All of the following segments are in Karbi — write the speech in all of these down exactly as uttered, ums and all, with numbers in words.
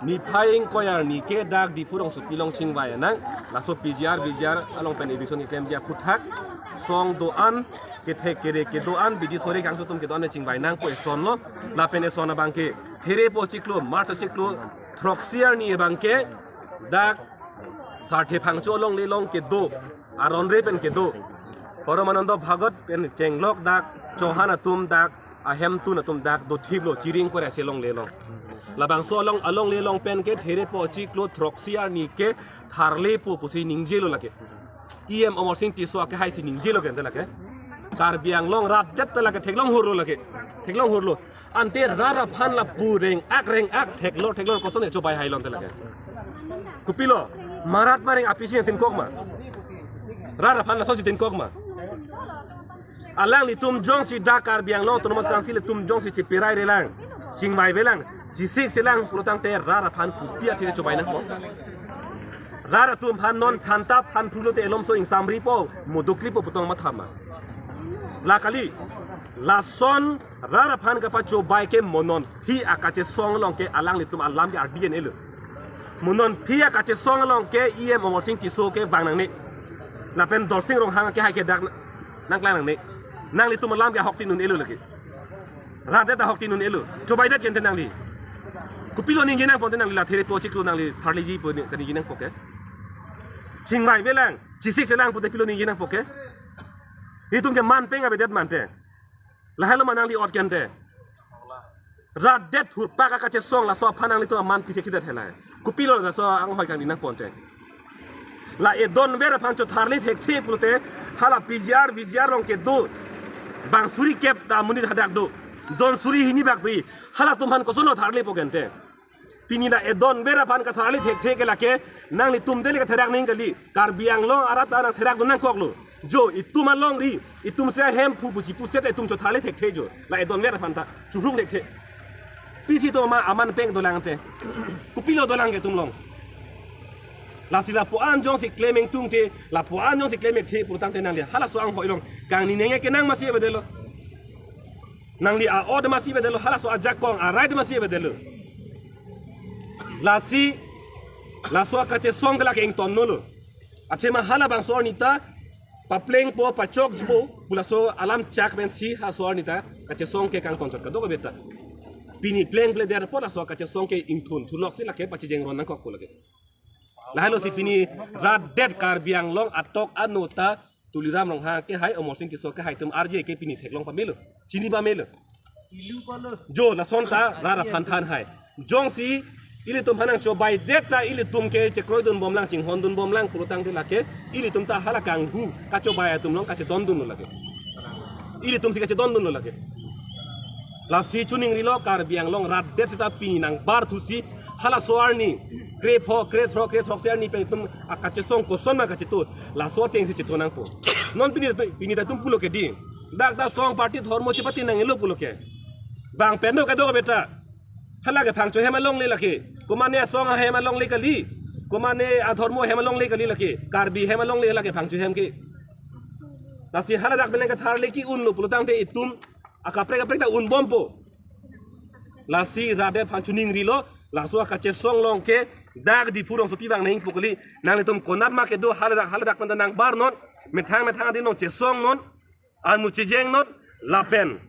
Niphai ingkoi arni ke dak Diphu rongsopi along chingvai nang. Laso P G R, V G R along pen eviction keklemji aphuthak, song do-an, kethek kere kedo-an, bidi sore kangso atum kedo-an chingvai nangpo, eson lo. Lapen eson abang ke therepo chiklo, March chiklo throksi arni abang ke dak Sarthe Phangcho alongle along kedo, aron re pen kedo, Paramanando Bhagat pen chenglok dak Chauhan atum dak ahemtun atum dak dothiplo, Chiring Kore ase alongle along. Labangso along, alongle along pen ke therepo chiklo throksi arni ke tharlepo pusi ningjelo lake. E M Amarsing Tisso akehai si ningjelo ke ante lake. Karbi Anglong rat det ta lake theklong hurlo lake. Theklong hurlo. Ante rat aphan lapu reng-ak reng-ak, theklo theklo koson chobai hailo ante lake. Kopilo, marat mareng apisi nangtinkok ma? Rat aphan lasonsi tinkok ma? Alanglitum jongsi dak Karbi Anglong Autonomous Council atum jongsi chipirai relang, chingvai velang, chisik selang pulo tangte rat aphan kopi athe chobai nangpo? Rat atum aphan non thantap aphan phrulo te elomso ingsamripo, modoklipo pu tong mathama. La kali, lason rat aphan kapachobai ke mo nonphi akachesong along ke alanglitum alam ke ardi en-elo. Mo nonphi akachesong along ke E M Amarsing Tisso ke vang nangne. Lapen Dorsing Ronghang akehai ke dak nangklang nangne. Nanglitum alam ke ahoktin un-elo lake. Rat det ahoktin un-elo. Chobai det ke ante nangli. Kopilo ningje nangpo ante nangli, la therepo chiklo nangli tharleji pu ni kaningje nangpo ke? Chingvai velang, chisik selang pute pilo ningje nangpo ke? Itum ke man peng avedet ma ante? Lahelo ma nangli ot ke ante? Rat det hurpak akachesong laso aphan nanglitum aman pichekhidet helai. Kopilo laso anghoi kangni nangpo ante? La edonver aphan chotharle thekthe pulote hala P G R, V G R along kedo bang suri kep ta amonit hadak do. Don suri hini bak do-i. Halatum aphan kosonlo tharlepo ke ante? Pini la edonver aphan katharle thekthe ke lake nanglitum dele katherak ning kali. Karbi Anglong arat ta nangtherak dun nangkoklo. Jo, itum alongri, itum si ahemphu pusi puset itum chotharle thekthe jo. La edonver aphan ta churung thekthe. Pisi to ma aman peng dolang ante? Kopilo dolang ke itum along? Lasi lapu-an jongsi klem ingtungte, lapu-an jongsi klem ingthe pulo tangte nangli halaso anghoi along kangni neng-e kenang masi avedetlo? Nangli a-ot masi avedetlo, halaso ajakong a-right masi avedetlo? Lasi, laso akachesong ke lake ingtonnolo. Athema halabangso arni ta paplengpo, pachokpo pu laso alam chak pensi halaso arni ta kachesong ke kangton chot kadokave ta. Pini plengple det apot laso akachesong ke ingthun thulok si lake pachijeng ron nangkokpo lake. Lahelo si pini rat det Karbi Anglong atok ano ta Tuliram Ronghang akehai, Amarsing Tisso akehai atum arje ke pini theklong pamelo, chini pamelo. Jo, lason ta rat aphan than hai. Jongsi ilitum aphan nangchobai det ta ilitum ke chekroidun bomlang, chinghondun bomlang pulo tangte lake ilitum ta hala kanghu kachobai atum along kachedondunlo lake. Ilitum si kachedondunlo lake. Lasi chuningrilo, Karbi Anglong rat det seta pini nangbar thusi halaso arni krepho, krethro, krethroksi arni pen itum akachesong koson ma kachetu, laso atengsi chetu nangpo. Non pini, pini ta itum pulo ke di, dak ta song party dhormo chepati nang-elo pulo ke. Bang pen do kadokave ta. Hala ke Phangcho ahem alongle lake. Komane asong ahem alongle kali. Komane adhormo ahem alongle kali lake. Karbi ahem alongle lake Phangcho ahem ke. Lasi haladak beleng katharle ke unlo pulo tangte itum akaprek kaprek ta unbompo. Lasi rat det aphan chuningrilo, laso akachesong along ke dak Diphu rongsopi vang nangpo kali. Nanglitum konat ma kedo haladak, haladak pen ta nangbar non. Methang methang adin along chesong non. Anmu chijeng non, lapen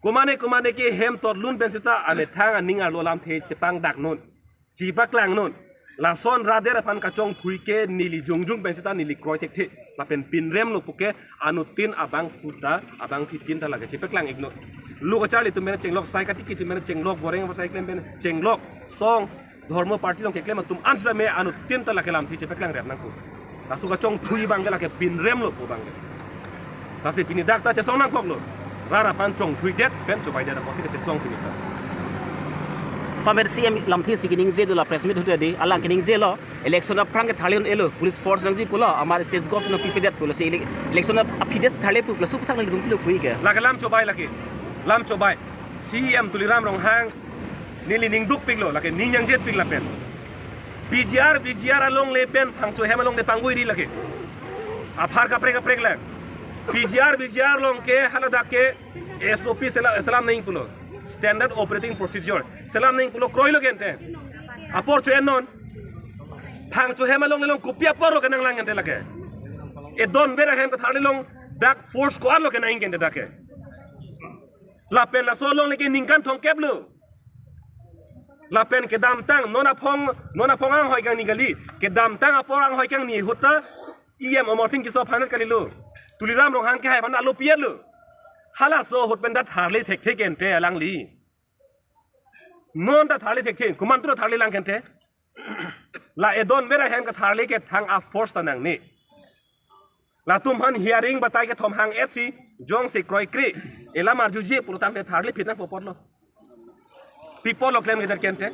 komane komane ke hem totlun pen seta amethang aning arlo alamthe chepangdak non, chepaklang non. Lason rat det aphan kachongthui ke neli jongjung pen seta neli kroi thekthe. Lapen pinremlo puke anuttin abangphu ta, abangphitin ta lake chepaklang ik non. Lo kacharli atum pen chenglok, sai katiki atum pen chenglok, goreng ava sai klem pen chenglok, song, dhormo party along keklem atum an same anuttin ta lake lamthe chepaklang rep nangkok. Laso kachongthui abang ke lake pinremlo pu abang ke. Lasi pini dak ta chesong nangkoklo. Rat aphan chongthui det pen chobai det apotsi kachesong pini ta. Pamer C M lamthe si keningje dola press meet ahut di, alang keningjelo. Election aphrang ke tharle un-elo, police force nangji pulo, amar state government pipedet pulo, si ele-, election aphi det tharle pu pulo, suputhak nangtum pilo pui ke. Lake lam chobai lake. Lam chobai. C M Tuliram Ronghang neli ning dukpiklo, lake ning nangjetpik lapen. P G R, V G R alongle pen Phangcho ahem alongle pangguiri lake. Aphar kaprek kaprek lang. P G R, V G R along ke haladak ke S O P sela-, selam nangji pulo. Standard Operating Procedure. Selam nangji pulo kroilo ke ante. Apor cho-en non. Phangcho hem along le long kopi apor lo kenanglang kente lake. Edon vera hem katharli long dak force ko-an lo kenang kente dak ke. Lapen laso along le ke ningkan thomkep lo. Lapen kedamtang non aphong, non aphong anghoi kangni kali. Kedamtang apor anghoi kangni ahut ta E M Amarsing Tisso aphan kalilo. Tuliram Ronghang kehai aphan alo pi-et lo. Halaso ahut pen ta tharli thekthe kente alangli. Non ta tharli thekthe, komantu tharli lang kente. La edon vera hem katharli ke thang a force ta nangne. Latum aphan hearing batai kethom hang-etsi jongsi kroikre, elam arjuje pulotangte tharli phit nangpo apotlo. Pi apotlo klem keder kente.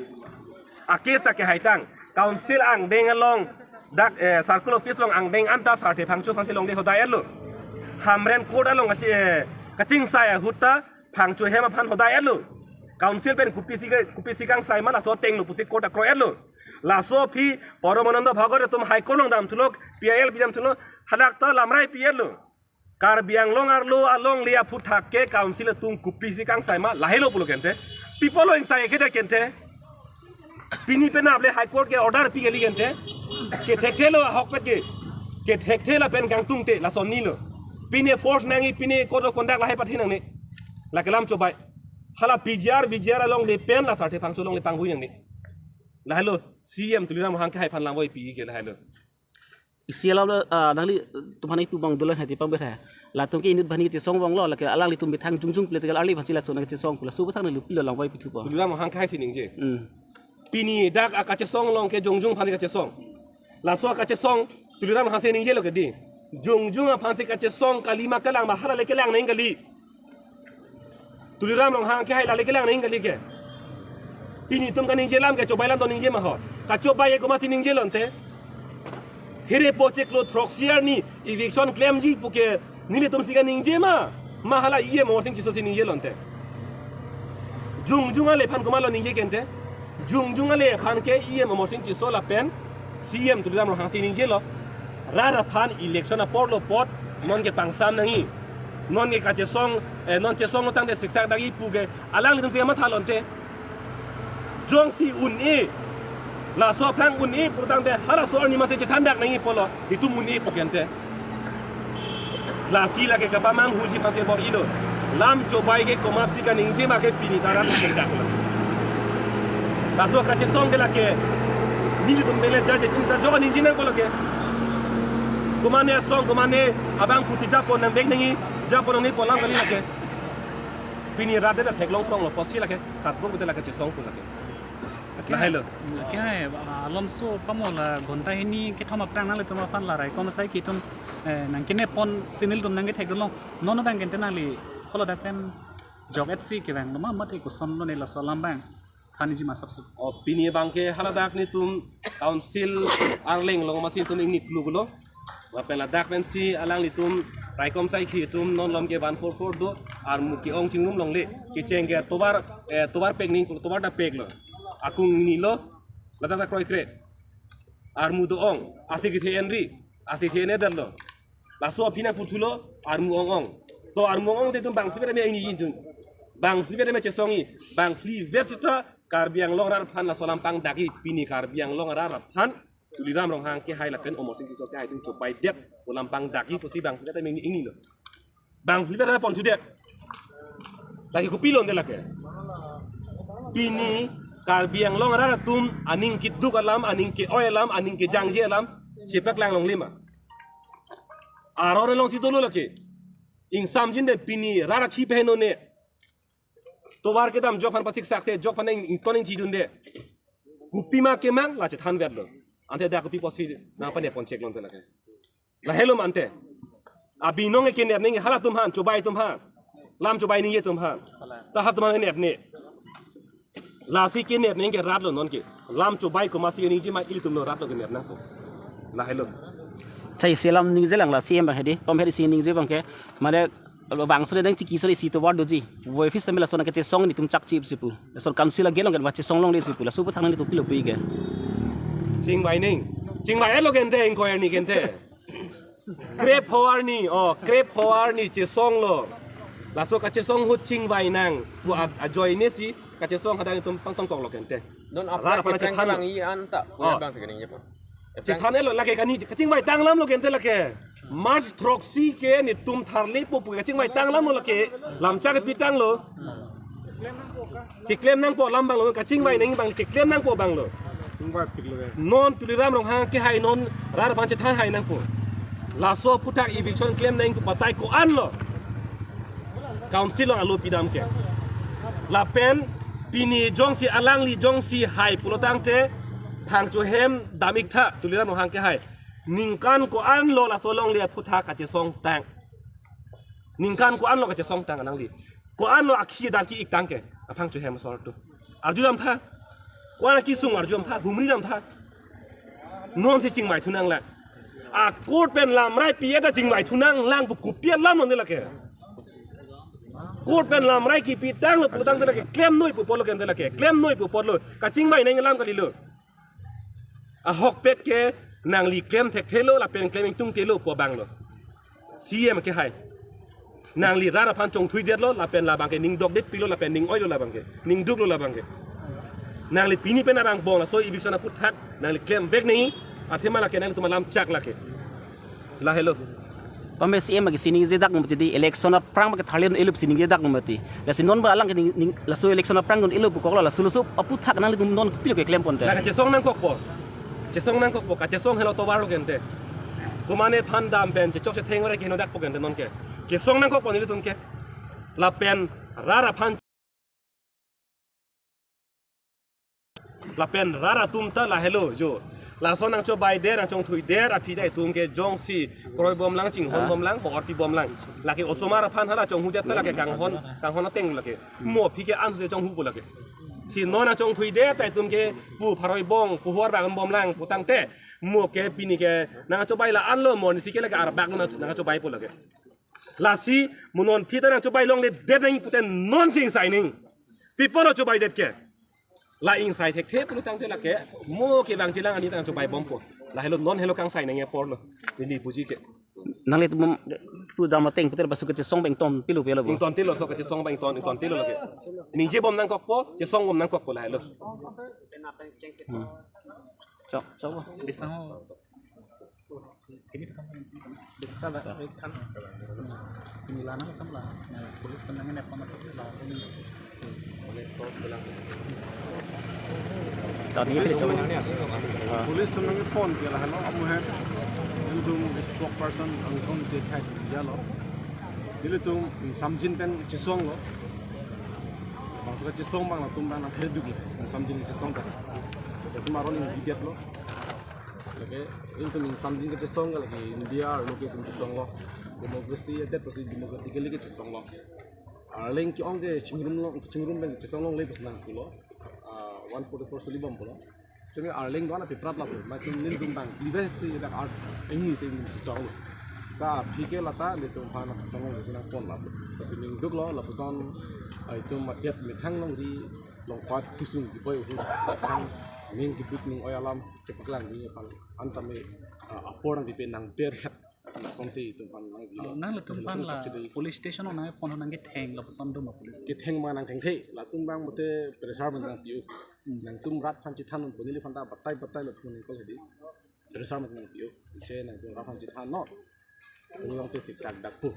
A case ta kehai tang. Council angdeng along dak, eh, circle office along angdeng anta sarthe Phangcho aphansi longle hodai-et lo. Hamren court along kachi-, eh, kachingsai ahut ta Phangcho hem aphan hodai-et lo. Council pen kopisi ke, kopisi kangsai ma laso ateng lo pusi court akroi-et lo. Laso aphi Paramananda Bhagwat atum High Court along damthulo, P I L pidamthulo, hadak ta lamrai pi-et lo. Karbi Anglong arlo alongle aphuthak ke council atum kopisi kangsai ma lahelo pulo kente. Pi apotlo ingsai keder kente. Pini penap le High Court ke order pi kali kente. Kethekthe lo ahokpet ke. Kethekthe lapen kangtungte lason ni lo. Pine force nangji, pine code of conduct lahai pathe nangne. Lake lam chobai. Hala P G R, V G R alongle pen la sarthe Phangcho alongle pangvui nangne. Lahelo C M Tuliram Ronghang kehai aphan lamvoi pi ke lahelo. Isi alam lo, ah, nanglitum aphan ipu abang dolang hati pang bera. Latum ke inut bani kachesong abang lo, lake alanglitum methang jongjong political arli aphansi laso nangkachesong pu, laso aputhak nangli pilo lamvoi pithupo. Tuliram Ronghang kehai si ningje. Hmm. Pini dak akachesong along ke jongjong aphan kachesong. Laso akachesong Tuliram Ronghang si ningje lo ke di. Jongjong aphansi kachesong kali ma kelang ma hala le kelang nang kali. Tuliram Ronghang kehai la le kelang nang kali ke. Pini itum kaningje alam ke chobai alam to ningje ma ho. Kachobai ke komatsi ningje lo ante. Hirepo chiklo throksi arni eviction klemji pu ke nelitum si kaningje ma. Ma hala E M Amarsing Tisso si ningje lo ante. Jongjong ale aphan komatlo ningje kente. Jongjong ale aphan ke E M Amarsing Tisso lapen C M Tuliram Ronghang si ningje lo. Rat aphan election apor lo apot non ke pangsam nangji. Non ke kachesong, eh, non chesong lo tangte siksak dagi pu ke alanglitum si matha lo ante. Jongsi un-e. Laso aphrang un-e pulotangte halaso arni mate chethan dak nangji pulo. Itum un-e pu kente. Lasi lake kapamanghuji aphansi bo ilo. Lam chobai ke komatsi kaningje ma ke pini ta rat si dak lo. Laso kachesong ke lake nelitum bele jaje pini ta jo kaningje nangpo lake. Komane asong, komane abang pusi japon nang bek nangji, japon nangji pu alam kali lake. Pini rat ta theklong prong lo pusi lake, katbong bete lake chesong pu lake. Lahelo. Kehai, ah, alomso pamo la ghonta hini kethom aphrang nanglitum aphan la raikom asai ke itum, eh, nangkenepponsi nelitum nangkethek dolo. Non abang kente nangli holo dak pen jok-etsi kevang lo ma mate koson lo ne laso alam abang thaniji ma sapso. O pini abang ke haladak netum council arleng along masi itum ingni kluklo. Lapen ladak pensi alanglitum raikom asai ke itum non malom ke one four four do, armu ke-ong chingrum longle, kecheng ke tovar, eh, tovar pek ning, tovar ta pek lo. Akung ni lo, ladak ta kroikre. Armu do-ong, ase kethe enri, ase kethe en-edetlo. Laso aphi nangputhulo, armu ong-ong. To armu ong-ong te itum bangphli vet tame ingni jin. Bangphli vet tame chesongji, bangphli vet sita Karbi Anglong arat aphan laso alam pangdakji, pini Karbi Anglong arat aphan Tuliram Ronghang kehai lapen Amarsing Tisso kehai atum chobai det pu alam pangdakji pusi bangphli vet tame ingni lo. Bangphli vet tame pon chudet. Lake kopilo ante lake. Pini Karbi Anglong arat atum aning keduk alam, aning ke-oi alam, aning kejangje alam chepaklang longle ma. Aron alongsi dolo lake. Ingsamjin de pini rat akhi peheno ne. Tovar kedam jok aphan pasiksak se jok aphan ing, ington ingchidunde. Kopima kemang la chethan vetlo. Ante dak kopi pusi nangpanepon chek lo ante lake. Lahelo ma ante. Abinong kenep nangji halatum aphan, chobai atum aphan. Lam chobai nangji atum aphan. Ta halatum aphan kenep ne. Lasi kenep nangji ke rat lo non ke. Lam chobai komatsi nangji ma ilitum lo rat lo kenep nangpo. Lahelo. Chai selam ningje lang la C M abang hedi. Pom hedi si ningje abang ke. Mane bangso de nang chiki sore isi tovar doji. Voi office tame lason kachesong netum chak chip sipu. Lason council age along ke ba chesong longle sipu. Laso aputhak nangli to pilo pi ke. Chingvai ning. Chingvai-etlo kente, inquiry ni kente. Krepho arni, o, krepho arni chesong lo. Laso kachesong ahut chingvai nang. Pu a-, ajoine si kachesong hadak netum pangtongkok lo kente. Non rat aphan keplang chethan lo. Bang i an ta, oh, punya bang sekening je po. Chethan lo lake kani kachingvai tanglam lo kente lake. March throksi ke netum tharle po pu kachingvai tanglam lo lake. Lamchak kepi tanglo. Keklem nangpo alam abang lo, kachingvai nang abang keklem nangpo abang lo. Chingvai pik lo ke. Non Tuliram Ronghang kehai non rat aphan chethan hai nangpo. Laso aphuthak eviction klem nang pu batai ko-an lo. Council along alo pidam ke. Lapen pini jongsi alangli jongsi hai pulo tangte thangcho hem dam-ik tha Tuliram Ronghang kehai. Ningkan ko-an lo laso alongle aphuthak kachesong tang. Ningkan ko-an lo kachesong tang alangli. Ko-an lo akhi dan ki-ik tang ke. Aphangcho hem asor atum. Arju dam tha. Ko-an akisung arju dam tha. Humri dam tha. Non si chingvai thu nanglang. A court pen lamrai pi-et ta chingvai thu nanglang pu kopi alam lo ne lake. Court pen lamrai kipi tanglo pulo tangte lake klem noi pu apotlo kente lake. Klem noi pu apotlo. Kachingvai nang alam kalilo. Ahokpet ke nangli klem thekthelo lapen klem ingtungtelo pu abang lo. C M kehai. Nangli rat aphan chongthui detlo lapen labang ke ning dokdet pilo lapen ning oilo labang ke. Ning duklo labang ke. Nangli pini pen abang bong laso eviction aphuthak nangli klemvek nang athema lake nangtum alamchak lake. Lahelo. Pame C M ke sining jedak mati di election aphrang ke tharlin elup sining jedak mati. Lasi non ba alang ke ning, ning, laso election aphrang dun elup koklo laso laso aphuthak nangtum non kopilo ke klem ponte. La kachesong nangkokpo. Chesong nangkokpo, kachesong helo tovar lo kente. Kumane phan dam pen chechok chetheng ore kino dakpo kente non ke. Chesong nangkokpo nelitum ke. Lapen rat aphan lapen rat atum ta lahelo jo. Laso nangchobai der nangchongthui der aphi ta itum ke jongsi kroi bomlang chinghon bomlang hor pi bomlang. Lake osomar aphan hala chonghu det ta lake kanghon kanghon ateng lake. Mo aphi ke anse chonghupo lake. Si non nangchongthui der ta itum ke pu pharoi bong pu hor bang bomlang pu tangte. Mo ke pini ke nangchobai la-an lo mo ni si ke lake arbak lo nang nangchobaipo lake. Lasi mo non aphi ta nangchobai longle det nang pute non si ingsai nang. Pi apotlo chobai det ke. La ingsai thekthe pulo tangte lake mo ke bang chilang ani ta nangchobai bompo. Lahelo non helo kangsai nang apor lo. Neli puji ke. Nanglitum pu dam ateng pute ba su kachesong bang ton pilo pilo bo. Ingtontelo so kachesong bang ton ingtontelo lake. Ningje bom nangkokpo, chesong bom nangkokpo lahelo. Hmm. Chok, chok bo. Bisa ho. Ini kan bisa ada kan. Ini lana kan lah. Nah, police kan nangin apa lah ini. Tani itu. Police atum nangkepon ke lahelo amuhen. Nelitum spokesperson angkon ke khai dia lo. Nelitum samjin pen chesong lo. Bang suka chesong bang latum bang nang kerduk lo. Samjin chesong ta. Sa atum aron ingdi det lo. Lake nelitum samjin kechesong ke lake India arlo ke itum chesong lo. Democracy adet pusi democratically kechesong lo. Arleng ke-ong ke chingrum long, chingrum pen chesong longle pusi nangpulo. Ah, one forty-four suli bom pulo. Simi arleng do-an aphi prat lapu. Makin nelitum bang live si dak art ini si chesong lo. Ta aphi ke lata nelitum aphan chesong longle si nangpon lapu. Pusi ning duk lo lapuson, ah, itum adet methang longri longpat kisung kiboi ahut thang ning kiduk ning oi alam chepaklang ni aphan antame, ah, apor nangpipe nang berhet. Sonsi itum aphan nang bilo. Oh, nanglitum aphan la police station nangpon nangketheng lapuson do ma police. Ketheng ma nangthengthe. Latum bang mate pressure bang nangpi-o. Hmm. Nangtum rat aphan chethan un pu neli aphan ta batai batai latum nangkol hedi. Pressure bang nangpi-o. Che nangtum rat aphan chethan non. Neli bang te siksak dak pu.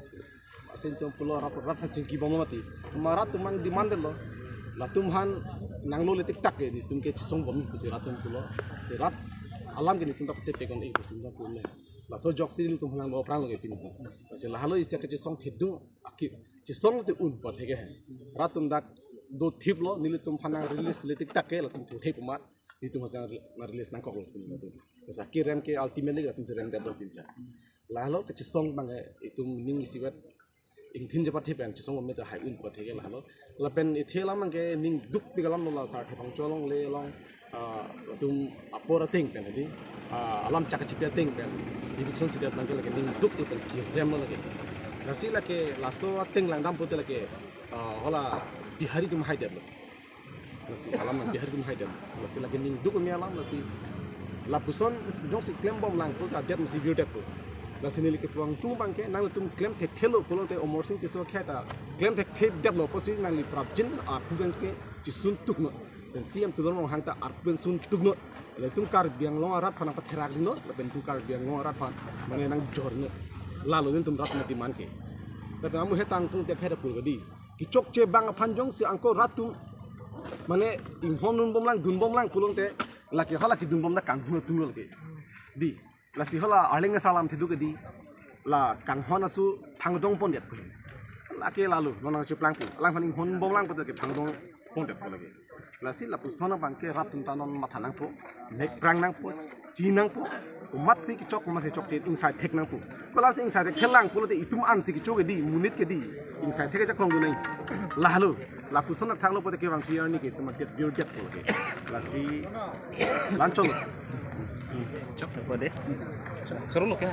Asin tum pulo rat rat aphan chingki bom mati. Ma rat atum bang demand lo. Latum aphan nanglole tik tak ke nelitum ke chesong bom pusi rat atum pulo. Si rat alam ke nelitum tak te pekon ik pusi nelitum pulo. Laso ajoksi nelitum aphan nanglo aphrang lo ke pini. Lasi lahelo isi kachesong thedung aki chesong te un pathek ke. Rat atum dak dothip lo nelitum aphan nangrelease le tik tak ke latum thudhip amat nelitum aphan nangrelease nangkok lo pini latum. Lasi aki rem ke ultimately latum si rem det lo pinta. Lahelo kachesong bang ke itum ning isivet ingthin jepat thepen chesong meta hai un pathek ke lahelo. Lapen ithe alam bang ke ning dukpik alam lo la sar thepang cholong le long, ah, latum apor ateng pen hedi, ah, alam chak kachipi ateng pen eviction sidet nang ke lake ning duk lapen kirem lo lake. Lasi lake laso ateng langdam pute lake, ah, hala Bihari atum haidet lo. Lasi alam nang Bihari atum haidet. Lasi lake ning duk mi alam lasi lapuson jongsi klem bomlang pu ta det masi virdet pu. Lasi neli kepu angtung bang ke nangtum klem thekthelo pulote Amarsing Tisso akhei ta klem thekthe det lo pusi nangli prapjin apu bang ke chisun tuk no. Pen C M Tuliram Ronghang ta arpu pen sun tuknot. Latum Karbi Anglong arat aphan nangpatherak rinot, lapen tum Karbi Anglong arat aphan mane nangjor rinot. Lalo netum rat mati man ke. Tapi amu hetang tung tek hera pul di. Kechokche abang aphan jongsi angko rat atum mane inghon dunbomlang, dunbomlang pulote lake hala kedunbom ta kanghon atum lo ke. Di. Lasi hala arleng asalam thedu ke di. La kanghon asu thangdong pondet pu. Lake lalo non nangcheplangpo. Alangphan inghon bomlang pulote ke thangdong pondet pu lake. Lasi lapuson abang ke rat atum ta non matha nangpo, nek prang nangpo, chinangpo, komatsi kechok, komatsi chokche, ingsai thek nangpo. Ko lasi ingsai thek thelang pulote itum ansi kecho ke di, monit ke di, ingsai thek ajakong dunai. Lalo, lapuson athak lo pulote kevang clear ni ke, itum adet biur det pulote. Lasi, lanchon. Chok po de. Chok, seru lo kya?